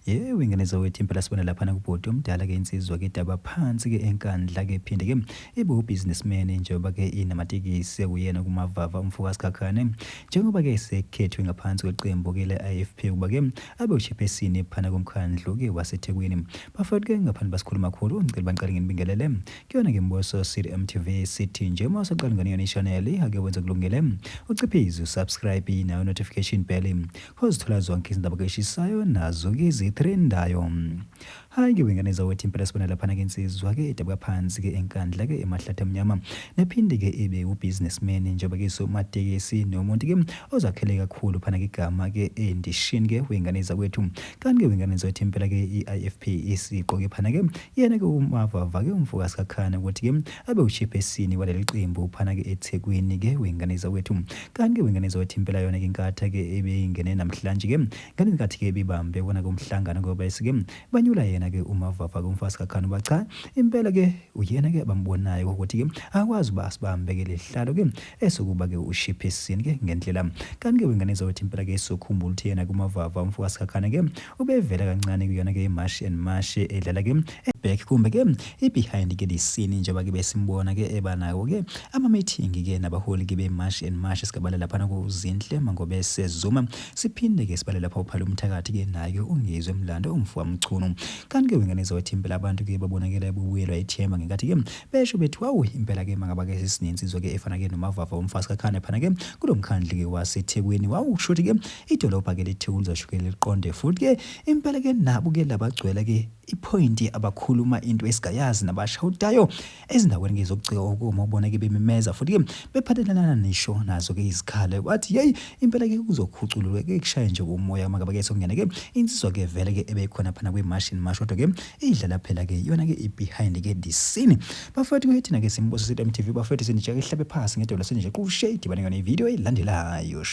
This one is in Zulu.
Yebo ingane zawethu impela sibona laphana kubhuti omdala ke insizwa ke daba phansi ke enkandla ke phinde ke ibe ubusinessman njengoba ke inamatekisi ekuyena kumavava umfoka Sikhakhane njengoba ke sekhethwe ngaphansi kweqembu ke le-IFP ukuba ke abe uchairperson phana komkhandlu ke waseThekwini. Bafowethu ke ngaphambi basikhuluma kakhulu ngicela baqale nginibingelele kuyona ke Mboso City MTV sithi nje uma usaqala ngane yona i-channel ake wenze kulungele uciphize usubscribe nayo notification bell Uzithola zonke izindaba keshisayo nazo ke zitrendayo. Hayi ke wengane zawethu impela sibona laphana ke insizwa ke edabuka phansi ke enkandla ke emahlathi amnyama nephinde ke ibe ubusinessman njengoba ke somatekisi nomuntu ke ozakhele kakhulu phana ke igama ke endishini ke wengane zakwethu. Kanti ke wengane zawethu impela ke i-IFP isiqoke phana ke yena ke umavava ke umfoka Sikhakhane ukuthi ke abe uchiefesini waleli qembu phana ke eThekwini ke wengane zakwethu. Kanti ke wengane zakwethu impela yona ke inkatha ke ebeyingene namhlanje ke ngale nkathi ke ebibambe wona ke umhlangano ngoba esike banyula yena ke umavava ke umfazi kaKhanu uba cha impela ke uyena ke abambonayo ukuthi ke akwazi uba asibambe ke lesihlalo ke esokuba ke ushiphisini ke ngendlela. Kanti ke wengane zakwethu impela ke sokhumbula ukuthi yena kumavava umfoka Sikhakhane ke ubevela kancane kuyona ke iMarch and March edlala ke back kumbe ke i-behind ke the scene njengoba ke besimbona ke eba nawo ke ama-meeting ke nabaholi ke be-March and March sigabala laphana kuZinhle Mangobese Zuma siphinde ke sibale lapha uPhala umthakathi ke naye ke uNgizwe Mlando umfo kaMchunu. Kanti ke wengane zakwethu impela abantu ke babonakela bubuyelwa ithemba ngenkathi ke besho bethi wawu impela ke mangaba ke sisinensizwa ke efana ke noMavava umfazi kaKhane phana ke kulo mkhandlu ke waseThekwini wawu kusho ukuthi ke idolobha ke leTheku lizoshukela liqonde futhi ke impela ke nabo ke labagcwele ke iphoyinti abakhuluma into esigayazi nabashawutayo ezindaweni ke zokucika okuma ubona ke bememeza futhi ke bephathelana nisho nazo ke izikhala wathi yeyi impela ke kuzokhucululwa ke kushaye nje umoya uma ngabe ke sokungena ke insizwa ke vele ke ebekhona phana kwi-march and march kodwa ke idlala phela ke yona ke i-behind ke the scene. Bafethu ke thina ke Simbuso sithi MTV bafethu sinijake ihlabe phasi ngedolo sinje qushe idibane ngane video elandelayo.